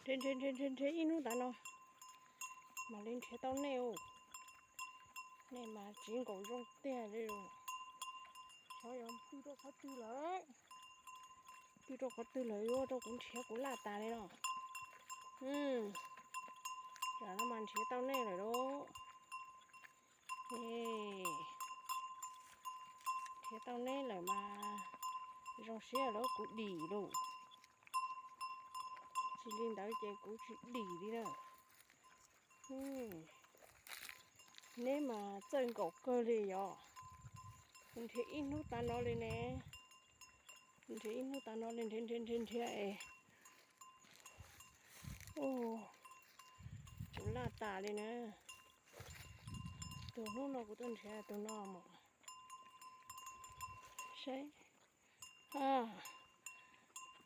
Nrhiav nrhiav nrhiav nrhiav ib hnub tav no mam li nrhiav tau nej os. Nej mas tsis nkaum zoo tiag li. Xyov yuav pw rau qhov twg lawm. Pw rau qhov twg lawm yuav rau kuv nrhiav kuv laj tas li no. Tam no mas nrhiav tau nej lawm lauj. Nrhiav tau nej lawm mas zoo siab lawm kuv dim lauj. Tsis li ntawd ces kuv tsis dim li na. Neb mas txawj nkaum kawg li yom. Kuv nrhiav ib hnub tav no li ne. Nrhiav ib hnub tav no li nrhiav nrhiav nrhiav nrhiav es, ua, kuv laj tas li na. Tus hnub no kuv tuaj nrhiav tus no mas, saib,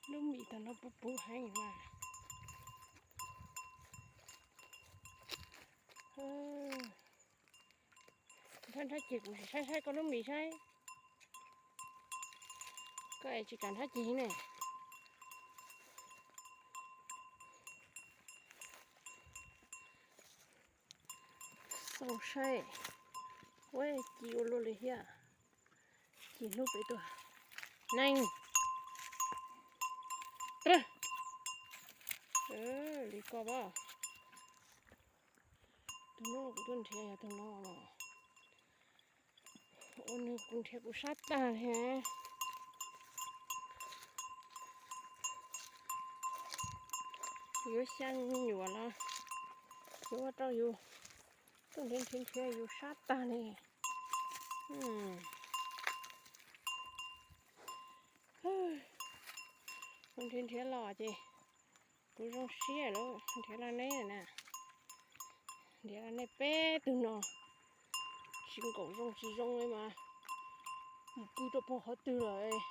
lub mis tag no puv puv heev mas. Nrhab nrhab ces kuv sim saib saib koj lub mis saib. Koj es tsis kam nrhab ces ne. Xauj saib. Ua ci ua luaj li thiab. Ci hnub pem tuaj. Neeg. Li koj as. Tus no kuv tuaj nrhiav yog tus no. Ua nws kuv nrhiav kuv sab tag li. Yuav xya me nyuam los yuav ua rau yus tuaj nrhiav nrhiav nrhiav yus sab tag li. Kuv nrhiav nrhiav los ces kuv zoo siab lawm, nrhiav los nej na. Nrhiav los nej peb tug no tsis nkaum zoo tsis zoo li mas mus pw rau puag qhov twg lawm.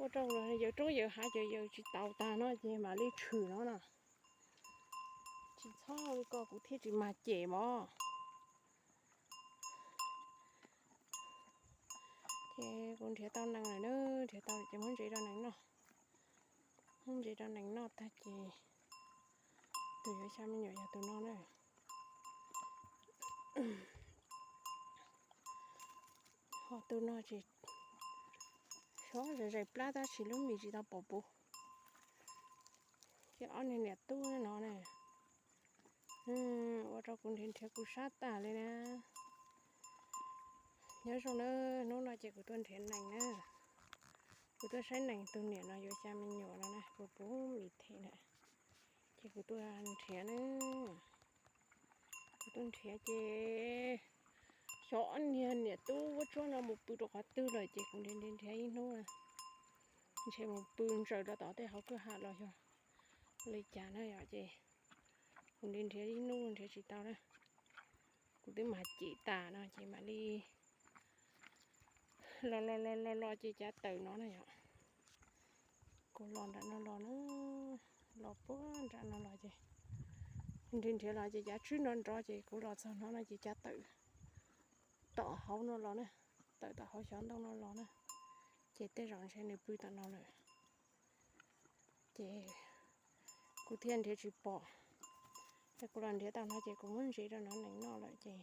Ua rau yawg roob yawg hav ces yawg tsis taus tag no ces mam li tshwm no na. Tsis txhob li ko kuv thiaj tsis mag cem mog. Ces kuv nrhiav tau nees lawm na, nrhiav tau ces muab ntsev rau nees noj. Muab ntsev rau nees noj tag ces tus yuav xya me nyuam yog tus no na. Ho tus no ces xyov zais zais plab tab sis lub mis tsis tau pom puv. Ces ob niag niam tub no ne, ua rau kuv nrhiav nrhiav kuv sab tag li na. Nyob zoo na, hnub no ces kuv tuaj nrhiav nees na. Kuv tuaj saib nees tus niam no yuav xya me nyuam no na, kuv puv mis them na. Ces kuv tuaj nrhiav na. Kuv tuaj nrhiav ces xyov ob niag niam tub vuab tsuab no mus pw rau qhov twg lawm ces kuv nrhiav nrhiav nrhiav ib hnub na. Ntshe mus pw ntsaws rau tom tej hauv kwj ha los yog li cas na yom ces kuv nrhiav nrhiav ib hnub nrhiav tsis tau na. Kuv twb mag cem tas no ces mam li los los los los los ces cav tawm no na yom. Kuv los nram no los na, los puag nram no los ces nrhiav nrhiav los ces cav tswb nrov nrov ces kuv los txog no no ces cav tawm tom hauv no los na, tawm tom hauv xyov ntoo no los na. Ces tej zaum ntshe nws pw tom no lawm. Ces kuv thiaj nrhiav tsis pom. Ces kuv los nrhiav tau no ces kuv muab ntsev rau no nees noj lawm ces